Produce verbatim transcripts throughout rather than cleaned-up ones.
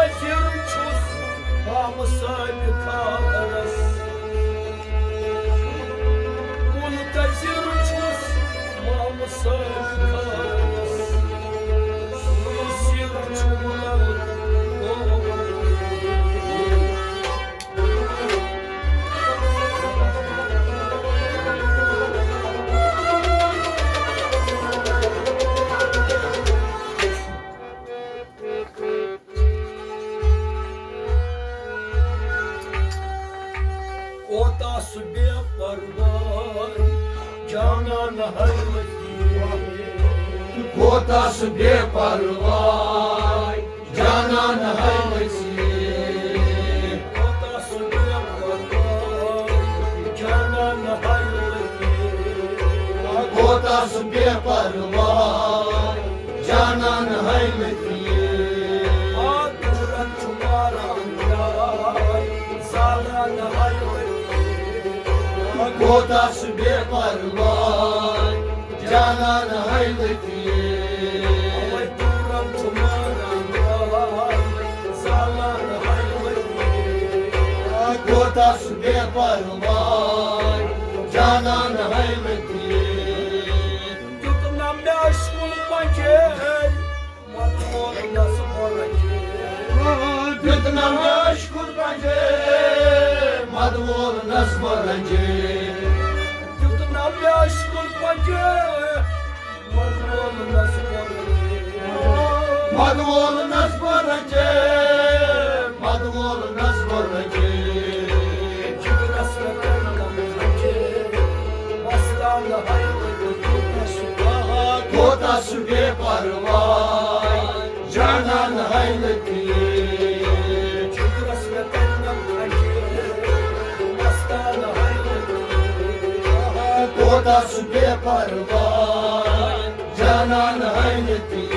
منتظر چھُس مامہٕ صٲبہِ خارس۔ منتظر چھُس مامہٕ صٲبہِ خارس۔ سُہ سِر چھُم لل۔ کوتاہ سُہ بے پرواے جانان حیرتی۔ کوتاہ سُہ بے پرواے جانان حیرتی۔ کوتاہ سُہ بے پرواے جانان حیرتی۔ کوتاہ سُہ بے پرواے جانان حیرتی۔ آ دوٗرن چھُ ماران یار زالان حیرتی۔ کوتاہ سُہ بے پرواے جانان حیرتی۔ اَوَے دوٗرن چھُ ماران یار زالان حیرتی۔ کوتاہ سُہ بے پرواے جانان حیرتی۔ دیُت نہ مےٚ عشقُل پنجے، مت وولنس بۄرنجے۔ دیُت نہ مےٚ عشقُل پنجے، مت وولنس بۄرنجے۔ دیُت نہ مےٚ عشقُل پنجے، مت وولنس بۄرنجے۔ مت وولنس بۄرنجے، مت وولنس بۄرنجے۔ جگرس مےٚ کٔرۍ تم کھنجے، مستانہٕ حیرت کوٗتاہ سُہ، کوٗتاہ سُہ بے پرواے جانان حیرتی۔ جگرس مےٚ کٔرۍ تم کھنجے، مستانہٕ حیرت کوٗتاہ سُہ بے پرواے جانان حیرتی۔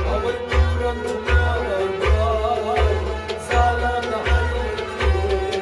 اَوَے دوٗرن چھُ ماران یار زالان حیرتی۔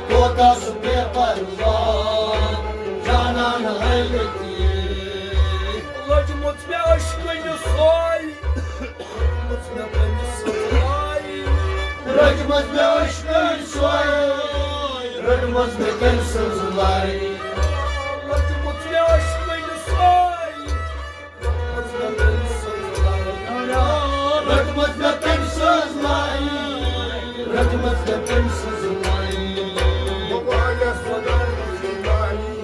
کوتاہ سُہ بے پرواے جانان حیرتی۔ لٔجمٕژ مےٚ عشقٕنۍ سۄے، رٔٹمٕژ مےٚ تٔمۍ سٕنٛز لَے۔ رٔٹمٕژ مےٚ عشقٕنۍ سۄے، رٔٹمٕژ مےٚ تٔمۍ سٕنٛز لَے۔ لٔجمٕژ مےٚ عشقٕنۍ سۄے، رٔٹمٕژ مےٚ تٔمۍ سٕنٛز لَے۔ رٔٹمٕژ مےٚ تٔمۍ سٕنٛز لَے، رٔٹمٕژ مےٚ تٔمۍ سٕنٛز لَے۔ بہٕ گوٚیَس خۄدایَس لَے۔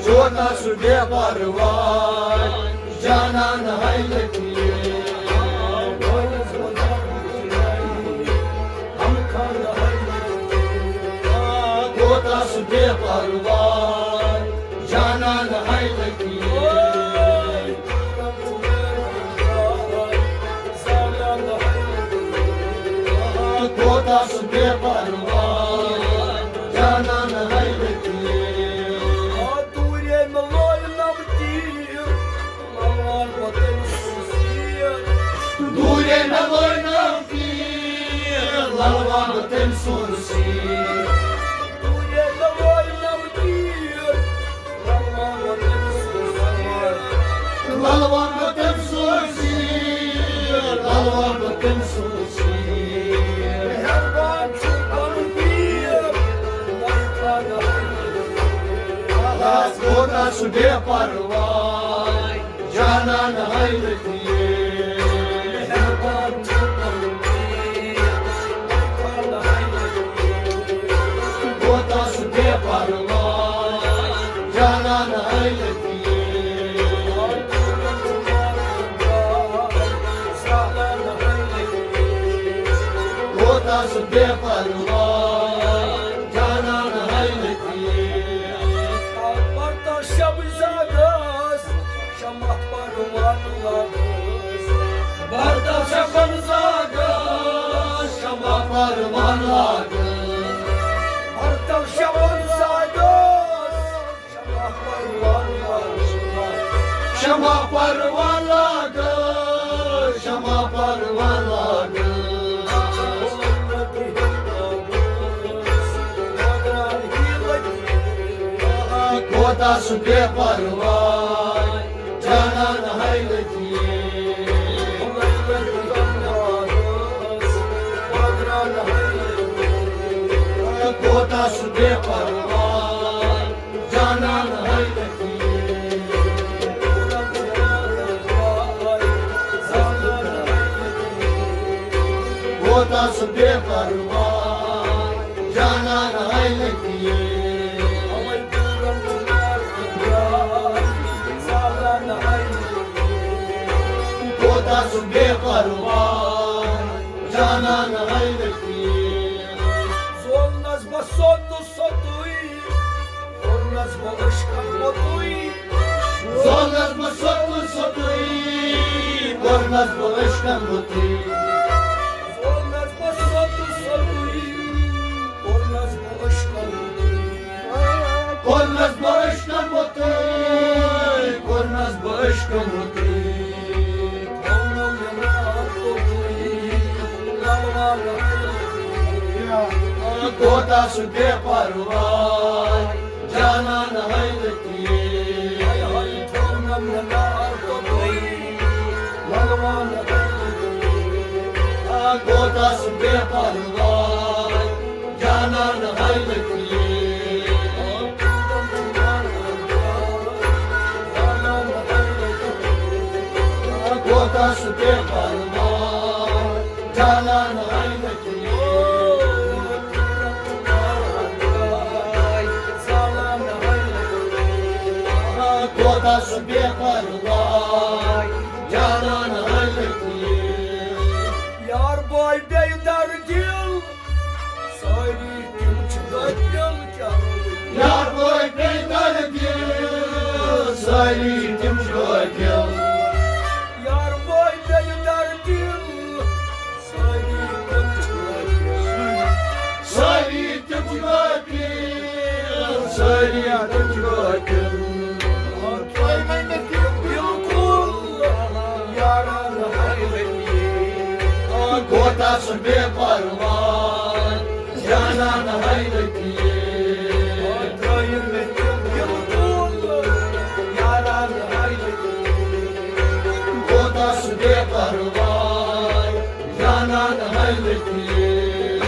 کوتاہ سُہ بے پرواے جانان حیرتی۔ کوتاہ سُہ بے پرواے جانان حیرتی۔ کوتاہ سُہ بے پرواے جانان حیرتی۔ آ دوٗرے مےٚ لٲے نم تیٖر، للوان بہٕ تٔمۍ سُنٛد سیٖر۔ دوٗرے مےٚ لٲے نم تیٖر، للوان بہٕ تٔمۍ سُنٛد سیٖر۔ دوٗرے مےٚ لٲے نم تیٖر، للوان بہٕ تٔمۍ سُنٛد سیٖر۔ للوان بہٕ تٔمۍ سُنٛد سیٖر، للوان بہٕ تٔمۍ سُنٛد سیٖر۔ مہربان چھُ پنُن پیٖر، مہربان۔ کوتاہ سُہ بے پرواے جانان حیرتی۔ مہربان چھُ پنُن پیٖر، مہربان حیرتی۔ کوتاہ سُہ بے پرواے جانان حیرتی۔ کوتاہ سُہ بے پرواے جانان حیرتی۔ پرتو شب زادس شمع پروان لاگس۔ پرتو شب زادس شمع پروان لاگس۔ پرتو شب زادس شمع پروان لاگس۔ شمع پروان لاگس، شمع پروان لاگس۔ کوتاہ سُہ بے پرواے جانان حیرتی۔ سُہ بے پرواہ، جانان ہے لطیف۔ کوتاہ سُہ بے پرواہ، جانان ہے لطیف۔ کوتاہ سُہ بے پرواہ، جانان ہے لطیف۔ زولنس بہٕ سوٚتُس سوٚتُے، کوٚرنس بہٕ عشقن موٚتُے۔ زولنس بہٕ سوٚتُس سوٚتُے، کوٚرنس بہٕ عشقن موٚتُے۔ زولنس بہٕ سوٚتُس سوٚتُے، کوٚرنس بہٕ عشقن موٚتُے۔ کوٚرنس بہٕ عشقن موٚتُے، کوٚرنس بہٕ عشقن موٚتُے۔ کوتاہ سُہ بے پرواہ، جانان ہے لطیف۔ کوتاہ سُہ بے پرواہ، جانان ہے لطیف۔ کوتاہ سُہ بے پرواہ، جانان ہے لطیف۔ کوتاہ سُہ بے پرواہ، جانان ہے لطیف۔ یار بوے بیٚیہِ دردِل، سٲری تِم چھِ غٲفِل کیٛاہ۔ یار بوے بیٚیہِ دردِل، سٲری تِم چھِ غٲفِل۔ یار بوے بیٚیہِ دردِل، سٲری تِم چھِ غٲفِل۔ سٲری تِم چھِ غٲفِل، سٲری تِم چھِ غٲفِل۔ تۄہہِ ؤنِو تِم بِلکُل، یاران ہے لطیف۔ کوتاہ سُہ بے پرواہ، جانان ہے لطیف۔ تۄہہِ ؤنِو تِم بِلکُل، یاران ہے لطیف۔ کوتاہ سُہ بے پرواہ، جانان ہے لطیف۔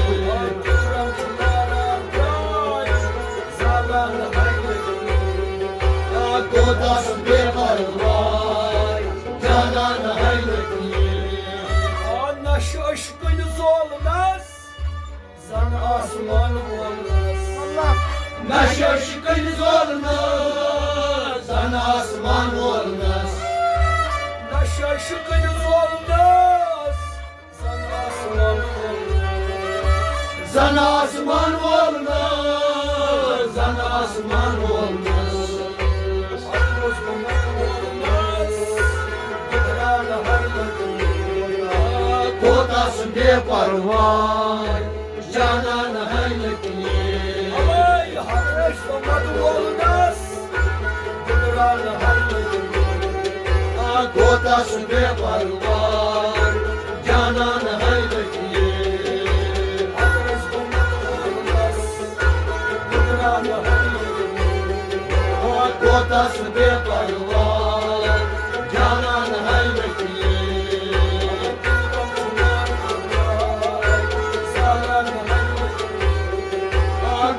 کوتاہ سُہ بے پرواہ، جانان ہے لطیف۔ آ، نہ چھُ عشقٕنۍ زولنس، زن آسمان وولنس۔ نہ چھُ عشقٕنۍ زولنس، زن آسمان وولنس۔ نہ چھُ عشقٕنۍ زولنس، زن آسمان وولنس۔ زن آسمان وولنس، زن آسمان وولنس۔ کوتاہ سُہ بے پرواہ، جانان ہے لطیف۔ کوتاہ سُہ بے پرواہ، جانان ہے لطیف۔ کوتاہ سُہ بے پرواہ، جانان ہے لطیف۔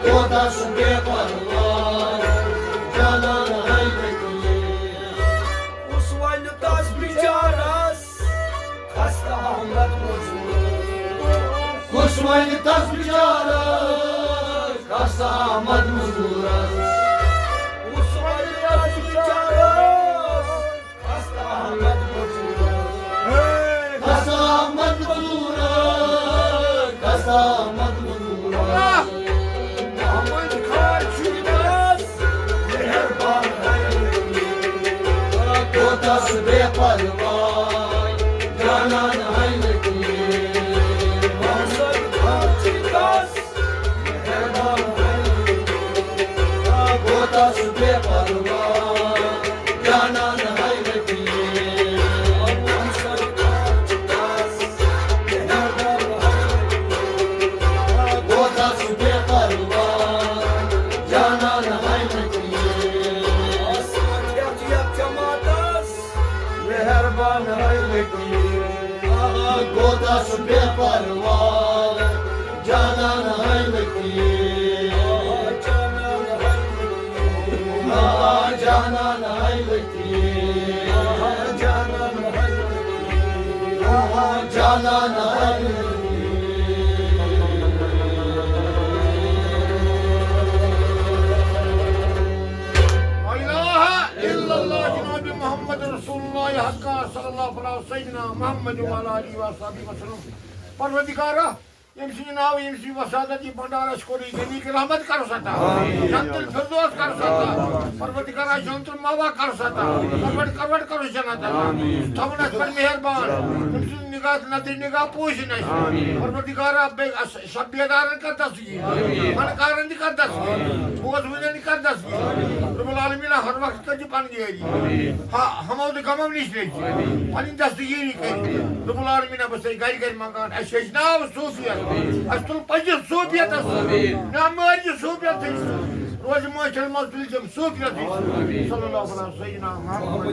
کوتاہ سُہ بے پرواہ، جانان ہے لطیف۔ کُس وَنہِ تَس بِچارَس، خستہٕ احمد مزوٗرَس؟ کُس وَنہِ تَس بِچارَس، خستہٕ احمد مزوٗرَس؟ کُس وَنہِ تَس بِچارَس، خستہٕ احمد مزوٗرَس؟ خستہٕ احمد مزوٗرَس، خستہٕ احمد مزوٗرَس۔ محمد خان چھُ یِنَس مہربان۔ کوتاہ سُہ بے پرواہ، جانان ہے لطیف۔ محمد خان چھُ یِنَس کوتاہ سُہ بے پرواہ، جانان ہے لطیف۔ کوتاہ سُہ بے پرواہ، جانان ہے لطیف۔ مہربان ہے لطیف۔ کوتاہ سُہ بے پرواہ، جانان ہے لطیف۔ جانان. لا الہ الا اللہ جناب محمد رسول اللہ حق صلی اللہ علیہ سیدنا محمد وعلی آلہ وصحبہ وسلم. پروردگارا، ییٚمہِ سٕنٛدِ ناوٕ، ییٚمہِ سٕنٛدِ وساطت یہِ بنڈار اَسہِ کوٚر، یہِ غنی کہِ رحمت کرُس عطا. آمین. جنت الفردوس کرُس عطا. آمین. پروردگارا، جنت المأویٰ کرُس عطا. آمین. کروٹ کروٹ کرُس جنت عطا. آمین. تھاوُن اَسہِ پٮ۪ٹھ مہربان. آمین. تٔمۍ سٕنٛز نگاہ، نظرِ نگاہ پوٗزِن اَسہِ. آمین. پروردگارا، بیٚیہِ اَس-، شب بیدارن کر دستگیر. آمین. فنکارن تہِ کر دستگیر. آمین. بوزوٕنٮ۪ن تہِ کر دستگیر. آمین. رب العالمین، ہر وقت کر دِ پنٕنۍ یٲری. آمین. ہا، ہمو تہٕ غمو نِش رٔچھِ. آمین. پنٕنۍ دستگیری کٔرِتھ. آمین. رب العالمین، بہٕ چھُسے گرِ گرِ منٛگان، اَسہِ ہیٚچھناو صوفیت. آمین. اَسہِ تُل پنٛنِس صوفیتس. آمین. مےٚ مٲرۍ یہِ صوفیت تھٔج. روزِ مٲچھَن منٛز تُلۍ تِم صوفیت تھٔج. آمین. صلی اللہ علیہ سیدنا محمد.